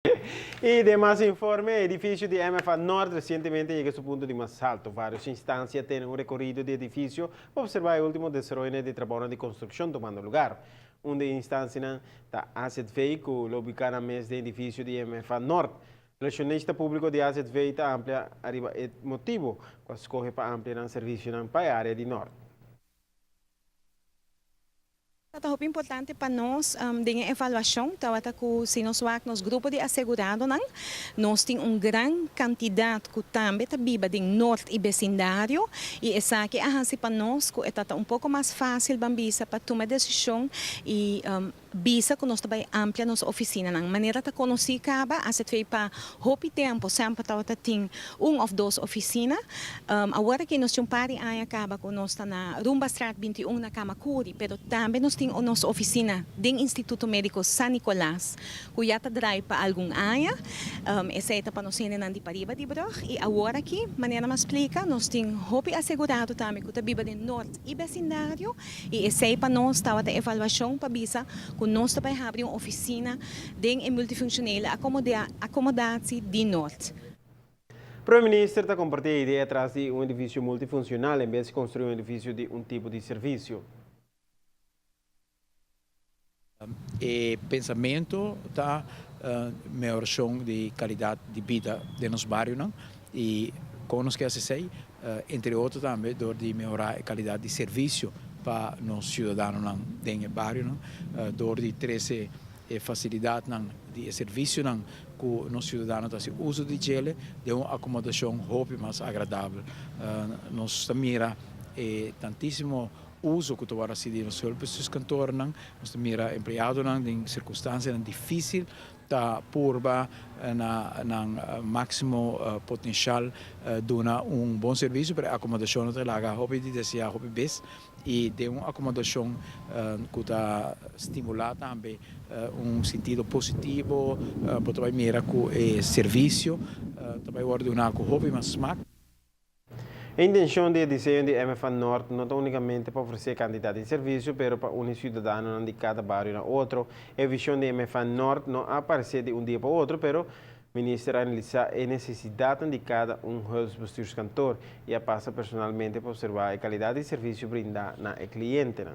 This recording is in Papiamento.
Y den mas informe, edificio di MFA Noord recientemente a yega su punto di mas halto. Varios instancia a tene un recorido di edificio pa observa e ultimo desaroyonan di trabounan di construccion tumando lugar. Un di e instancianan ta AZV cu lo ubica nan mes den edificio di MFA Noord. Relacionista publico di AZV ta amplia ariba e motibo cu a scoge pa amplia nan servicionan pa e area di Noord. Ta hopi importante pa nos den e evaluashon tabata ku si nos wak nos grupo di aseguradonan, nos tin un gran kantidat ku tambe ta biba den Nort i besindario i esaki a hasi pa nos ku e ta ta un poko mas fásil ban bisa pa tuma desishon i bisa ku nos ta bai amplia nos ofisinanan. Manera ta konosí kaba, AZV pa hopi tempu semper tabata tin un òf dos ofisina. Awor aki nos tin un par di aña kaba ku nos ta na Rumbastraat 21 na Camacuri, pero tambe nos tin nos ofisina den Instituto Médiko San Nicolas ku ya ta drai pa algun aña. Esei ta pa nos hendenan di pariba di brug. I awor aki, manera mi a splika, nos tin hopi asegurado tambe ku ta biba den Noord i besindario i esei pa nos tabata evaluashon pa bisa ku nos ta bai habri un ofisina den e multifunctionele acomodatie di Noord. Prome Minister ta comparti e idea tras di un edificio multifuncional en bes di construi un edificio di un tipo di servicio. E pensamento ta mehoracion di calidad di bida den nos barionan y con nos ke haci esey? Entre otro tambe door di mehora e calidad di servicio pa nos ciudadanonan den e barionan door di trece e facilidadnan di e servicionan cu nos ciudadano ta haci uso di djele den un acomodacion hopi mas agradabel. Nos ta mira e tantisimo uso cu ta worde haci di nos hulpbestuurskantoornan, nos ta mira empleadonan den circunstancianan dificil ta purba na nan maximo potencial duna un bon servicio, pero e acomodacion no ta laga hopi di desea hopi bes. I den un akomodashon ku ta stimulá tambe un sentido positivo, bo ta bai mira ku e servisio ta bai wòrdu duná ku hopi mas smak. E intencion di e diseño di MFA Noord no ta unicamente pa ofrece cantidad di servicio, pero pa uni ciudadanonan di cada bario na otro. E vision di MFA Noord no a aparece di un dia pa otro, pero Minister a analisá e nesesidatnan di kada un hulpbestuurskantoor i a pasa personalmente pa opservá e kalidat di servisio brindá na e klientenan.